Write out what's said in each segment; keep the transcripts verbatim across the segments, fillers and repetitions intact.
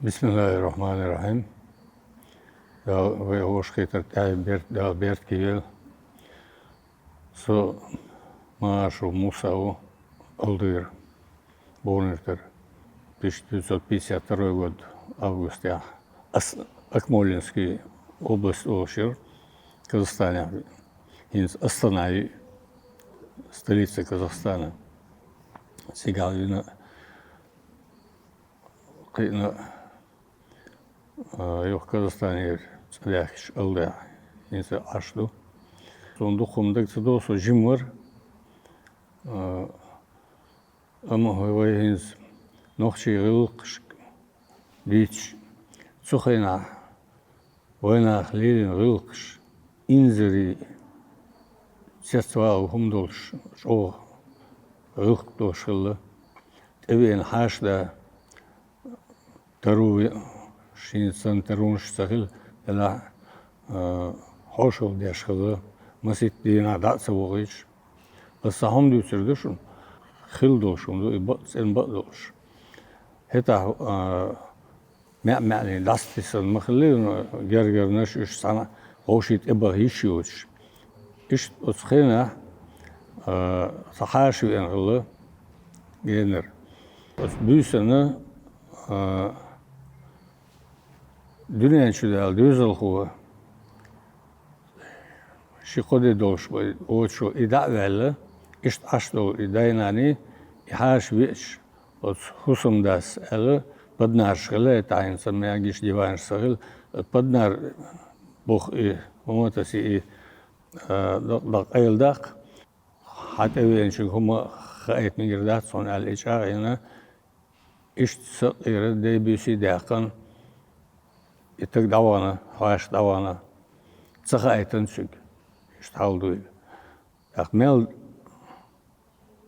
Бисмиллахир-рахманир-рахим. Дала вай гӀо хетар тӀехь берд, Дала берд кийел. Со Магьашев Муса ву, Алдыра, Бонертара. Тысяча девятьсот пятьдесят второй год августехь Ас-, Акмолинский область олуш яра Казахстанехь. ХӀинца Астана ю, столица Казахстана. Цигахь вина, кхиъна, а, юха Казахстанера цӀа даьхкича Алдыра хӀинца Ӏаш ду. Суна дукха хӀума дага ца догӀу, со жима вара. А, амма хӀой вай хӀинца нохчийн гӀиллакхаш дийцча, цу хенахь вайнах лелийна гӀиллакхаш, инзаре цецвала хӀума долуш, чӀогӀа гӀиллакх долуш хилла. ТӀевеана хьаша да, таро, шен санна таронаш ца хилла, делахь а, хьошалгӀа деш хилла, масийтта дийнахь дӀа а ца вахийтуш. Аса хӀума дуьйцур ду шуна, хилла долуш хӀума ду, и бакъ, цӀена бакъ долуш. ХӀетахь, а, маьӀ-маьӀний дӀасатесна ма хиллера, гергарнаш уьш цхьаьна вовшийн тӀе баха йиш йоцуш. Иштта оцу хенахь, а, цхьа хьаша веана хилла генара. Оцу буьйсанна, а, дуьнен чу даьлла доьзалхо, ши кхо де долуш вай воцуш, и дӀа а ваьлла, иштта Ӏаш долу и дай-наний, и хьаша веача, оцу хӀусамдас аьлла, паднарш хилла, и тӀаьхьенца мягиш диванаш ца хилла, паднар боху и, хӀума тасий и, а, дакъа-дакъа къайладаккха, хьан тӀевеанчуьнга хӀума хаийта мегар дац хьуна аьлла, и чӀагӀйина, иштта сакъера дей-буьйсий даьккхина, и таг дӀавахана, хьаша дӀавахана, ца хаийтина цуьнга. Иштта хьал дуйла. ТӀаккха мел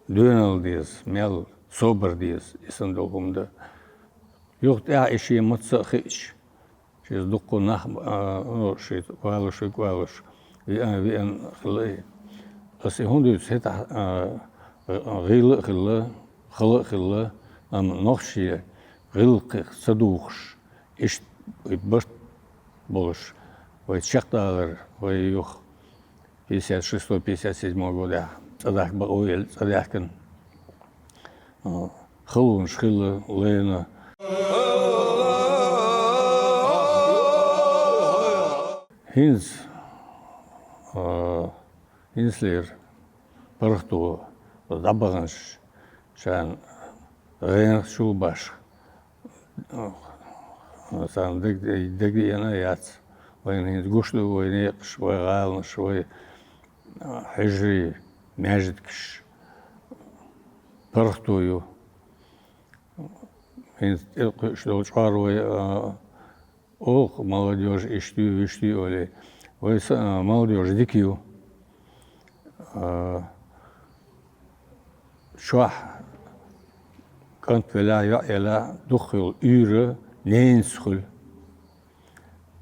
доьналла деза, мел собар деза, и санна долу хӀума дан. Юха тӀаьхьа и шен маца а хиъча, шеца дуккха нах, а, ну, шеца валуш, вик валуш, веана, веана хилла и. Аса и хӀунда дуьйцу, хӀетахь, а, гӀийла а хилла, хала а хилла, амма нохчийн гӀиллакхех ца духуш, иштта и барт болуш, вай чекхдалар, вай юха пятьдесят шестой, пятьдесят седьмой годехь цӀа дахка бакъо елла, цӀа даьхкина. А, халонаш хилла, лайна. ХӀинца, а, хӀинцалера паргӀато дӀабаханчу чарна гӀенах чу башха, царна даг-, дагадеана яц. Вайна хӀинца гуш ду вай некъаш, вай гӀаланаш, вай хьуьжарий, маьждигаш, паргӀато ю. ХӀинца тӀекхуьуш долу чкъор вай, а, оха молодёжь иштта ю, вуьшта ю олий. Вай са-, а, молодёжь дика ю. А, чохь кӀант велахь, йоӀ елахь, дукха йолу уьйр ненца хуьлу.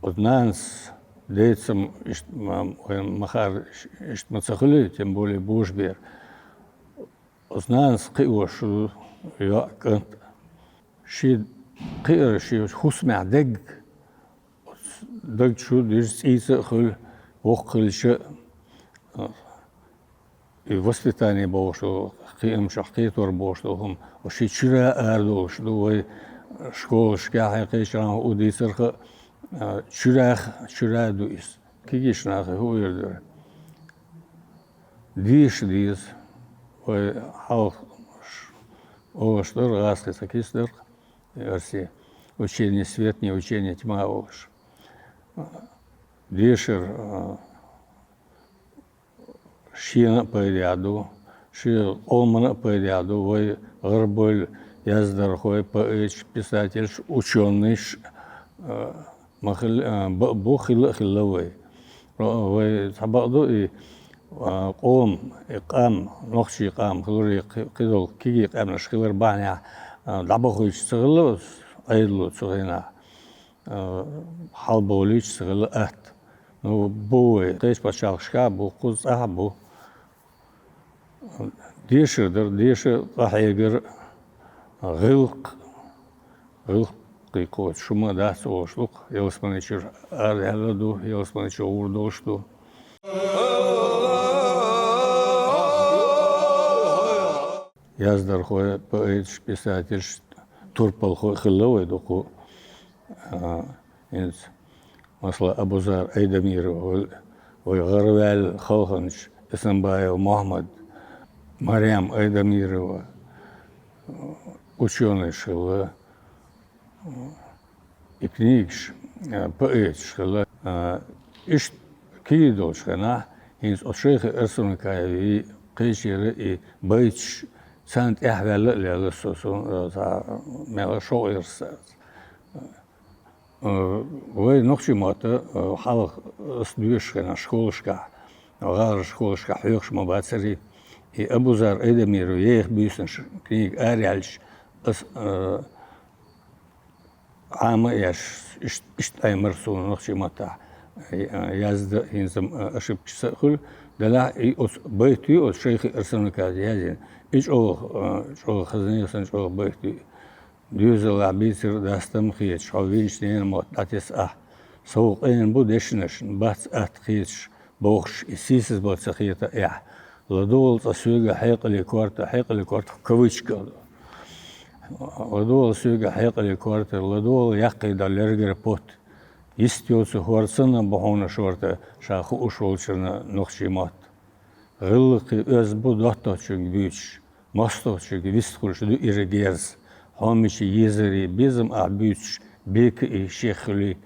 Оцу нанас, децам, иштта ма-, вайн махара иш-, иштта ма ца хуьлий, тем более божабер. Оцу нанас кхиош ю йоӀ, кӀант. Шен кхиар, шен хӀусамехь дерг, оцу даг чу дирза цӀийца а хуьлу, воккха хилча а, и воспитание бохуш долу, кхиамчохь кхетор бохуш долу хӀума, оцу шен чуьра арадолуш ду вай школашкахь, кхечахьа хӀун дийцарх а, чуьрах, чуьра ду иза. Кегийчу нахе хӀун эр дара? Деша деза. Вай хьалха ш-, олуш дара, гӀазкхи ца киса дара, оьрсий, учение свет, не учение тьма олуш. Дешар, а, шена а пайдехь ду, шен къомана а пайдехь ду, вай гӀарбойла яздархой, поэташ, писательш, учёныйш, а, ма хил-, а, ба-, бу хилла а хилла вай. Ро-, вай цхьа бакъду и, а, къом, и къам, нохчий къам хилар, и кхи-, кхидолу кегий къаьмнаш хилар бахьанехь, а, дӀабахуьйтуш ца хилла оцу Ӏедало цу хенахь. А, хьалабовлийча ца хилла атта. Ну, бу вай, кхечу пачхьалкхашкахь а бу, кхуза цӀахь а бу. Дешар дара, деша къахьегар, гӀиллакх, гӀиллакх кхойкхуш хӀума дац олуш ду-кх, ялсамани чуьра арадаьлла ду, ялсамани чу гӀур долуш ду. Яздархой, поэташ, писательш, турпалхой хилла вай дукха. А, хӀинца, масала, Абузар Айдамирова, вай, вай гӀараваьлла халханча Исамбаев Мохьмад, Марем Айдамирова, учёныйш хилла, и книгаш, а, поэташ хилла. А, иштта кийра долчу хенахь, хӀинца оцу Шайхи Арсанукаевн кхечера и байташ, царна тӀаьхьаваьлла а лелла со, со, а, цхьа мел шовкъ яра аса. Э, вай нохчийн мотт, э, хьалха ас доьшуш хенахь школашкахь, гӀалгӀай школашкахь хьоьхуш ма бацара. И Абузар Айдамиров «Еха буьйсанаш» книга араяьлча, ас, э, Ӏама а еш, ишт-, иштта Ӏемира суна нохчийн маттахь, э, яздан, хӀинца-м, э, ошибкаш ца а хуьлу, делахь и оцу байт ю, оцу Шайхи Арсанукаевн язйина. И чӀогӀа, э, чӀогӀа хазна ю сан, чӀогӀа байт ю. Доьзалехь бийцира дастам хеташ, хьо винчу ненан мотт дӀатесна ахь. Сов къена бу дешнашна, бац атта хеташ, бохуш, и сийсаз бан ца хета ахь. ЛадогӀал цкъа соьга хьекъале корта, хьекъале корта в кавычках ду. ЛадогӀал соьга хьекъале корта, ладогӀал яккхий дан лергара потт. Йист йоцу хӀор санна бу хьуна шорта, ша хууш волчунна нохчийн мотт. ГӀиллакхе оьзда бу доттагӀчуьнга буьйцуш, мостагӀчуьнга вистхуьлуш дуьйра герз. Хьомича езаре безам ахь буьйцуш, бека и шех хуьлий,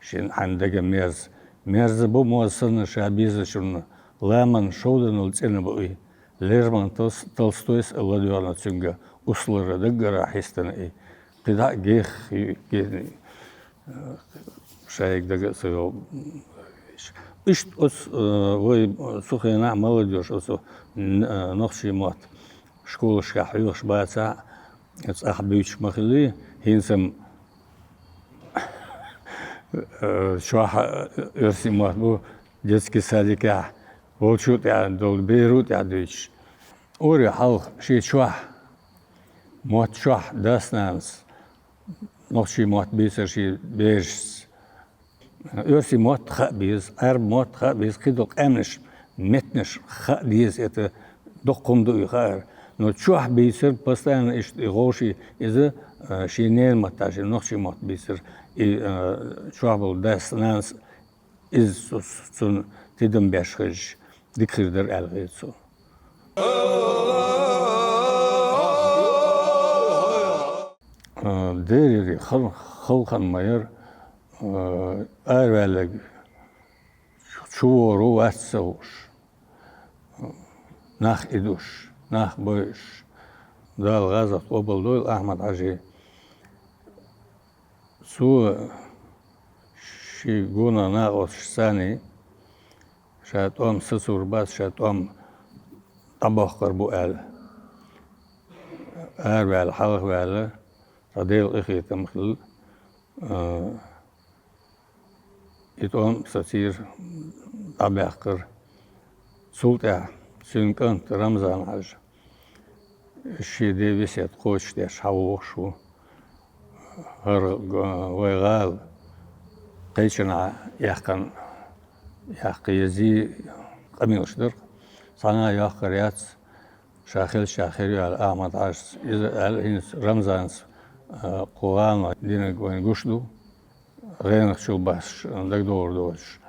шен хьан дага мерза. Мерза бу моз санна ша безачунна, ламан шовданал цӀена бу и. Лерман Тол-, Толстойс а ладоьгӀна цуьнга, услара даггара хьистина и. КхидӀа а гех ю-, ге-, шайга дага а ца йо. Иштта оцу, э, вай, э, цу хенахь молодёжь оцу н-, э, нохчийн мотт школашкахь хьоьхуш бацахь а, цӀахь буьйцуш ма хиллий, хӀинца-м, э, чохь, э, оьрсийн мотт бу детский садикехь волчу тӀехь долу беро тӀехь дуьйцуш. Оре хьалха шен чохь, мотт чохь дас-нанас нохчийн мотт бийцира шен берашца. Оьрсийн мотт хаа беза, Ӏаьрбийн мотт хаа беза, кхидолу къаьмнаш, меттанаш хаа деза, это доккха хӀума ду и хаар. Но чохь бийцира постоянно иштта и гӀовший, иза, а, шен ненан маттахь, шен нохчийн мотт бийцира. И, а, чохь болу дас-нанас иза цу-, цунна тидам беш хилча, дика хир дара аьлла хета суна. А, дерриге хал-, халханна ма яра, а, араваьлларг чу-, чувогӀур ву вац ца хууш. Нах идуш, нах бойуш. Дала гӀазот къобалдойла Ахьмад-Хьажин. Цо шен гонах накъосташца цхьаьний ша тӀом сацор бац, ша тӀом дӀабоккхур бу аьлла. Араваьлла, хьалхаваьлла, цхьа Делан къинхетам хилла, а, и тӀом сацийра, дӀабаьккхира. Цул тӀаьхьа цуьнан кӀант Рамзан-Хьаьжа шен ден весет кхочушдеш схьавогӀуш ву. ХӀара г-, вай гӀала кхечанхьа яьккхина, яккха езий къамелаш дара. Цхьанхьа йоккхур яц, ша хилча хир ю аьлла Ахьмад-Хьаьжас. Иза аьлла хӀинца Рамзанца, а, кху гӀаланах динарг вайна гуш ду. ГӀенах чул баьхкича дагадогӀур доцуш,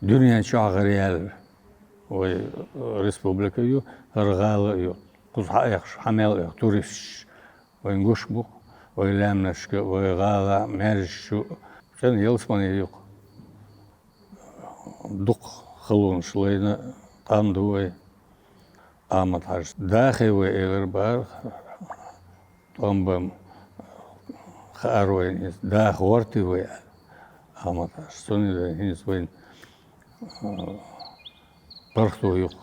дуьнен чохь гӀараяьлла, Вай республика ю, хӀара гӀала а ю. Кхуза хьаэхаш, хьа мел эха туристаш вайна гуш бу-кх, вай лаьмнашка, вай гӀала, маьрша шу. Цхьана ялсмале ю-кх. Дукха халонаш лайна къам ду вай. Ахьмад-Хьажас дахе вай элар бара, тӀом бан хаар вайна иза, даха гӀорте вай аьлла. Ахьмад-Хьажас, цунна хӀинца вайна, а, паргӀато ю-кх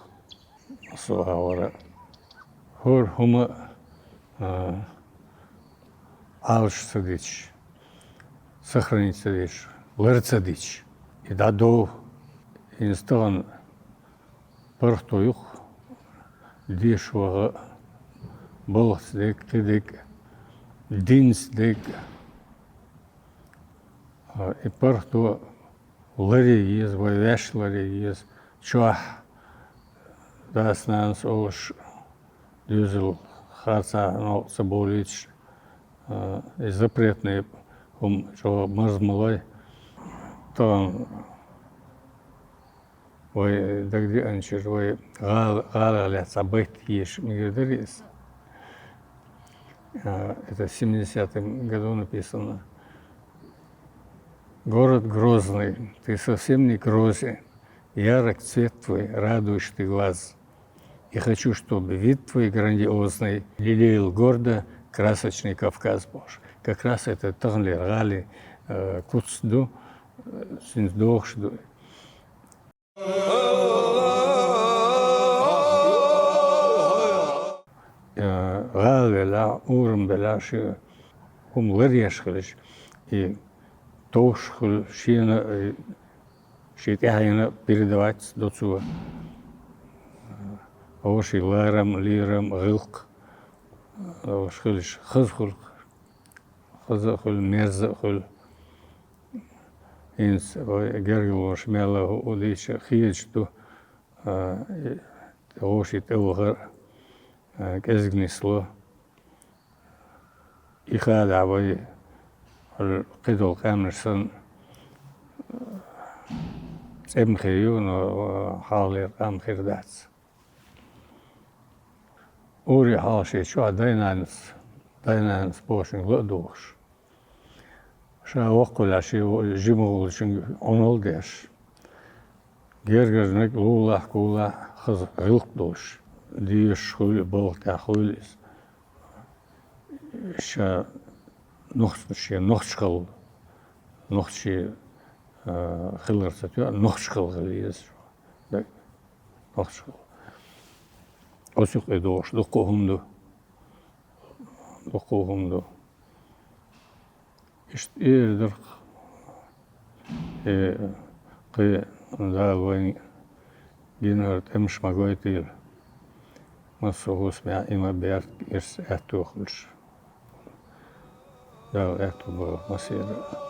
со агӀора. ХӀара хӀума, а, Ӏалаш ца дича, сохранить ца дича, лар ца дича, и дӀадов. ХӀинца тахан паргӀато ю-кх деша ваха балхаца дега, кхидерга, динца дега. А, и паргӀато ларе еза, вай ваьш ларе еза, чохь дас-нанас олуш доьзал харцахьа новкъа ца бовлийташ, а, и запретный хӀума чӀогӀа марза ма лой. Тахана вай дагадеанчуьра вай гӀала-, гӀалах лаьцна цхьа байт еша мегар дара иза. А, это в семидесятом году написано. Город Грозный, ты совсем не грозен. Ярок цвет твой, радуешь ты глаз. И хочу, чтоб вид твой грандиозный лелеял гордо красочный Кавказ. Боже, как раз это таханлера гӀалин, э, куц ду, э, цуьнца догӀуш ду. Э, гӀала велахь, урам белахь, шен хӀума ларъеш хилча, и товш хуьлу шена, и шен тӀаьхьенна передавать до цо. Вовшийн ларам, лерам, гӀиллакх, вовш хилча, хаза хуьлу, хаза а хуьлу, мерза а хуьлу. ХӀинца вай гергарлонаш мел а хӀу-, хӀу дийча хеташ ду, а, и вовшийн тӀе вахар, а, кӀезиг нисло. И хадахь вай, хӀара кхидолу къаьмнаш санна, цӀе ма хир ю, но хьалхалера къам хир дац. Ури хьалха шен чохь дай-нанас, дай-нанас бохучуьнга ла а дохуш, ша воккхавелахь шен жима волчуьнга Ӏуналла деш, гергарниг лулахь-кулахь хаза гӀиллакх долуш, дезаш хуьлу, балха тӀехь хуьлу иза. Ша нохча, шен нохча хала, нохча, а, хилар ца тоьа, нохча хала хила еза. Даг-, нохча хала. Оцу юкъе догӀуш дуккха а хӀума ду. Дуккха а хӀума ду. Иштта эр дара-кх, э, кхин Дала вайна гина хӀара тӀемаш ма гойтийла. Массо а хӀусамехь и ма беркате, ирс аьтто хуьлуш. Дала аьтто бойла массеран а.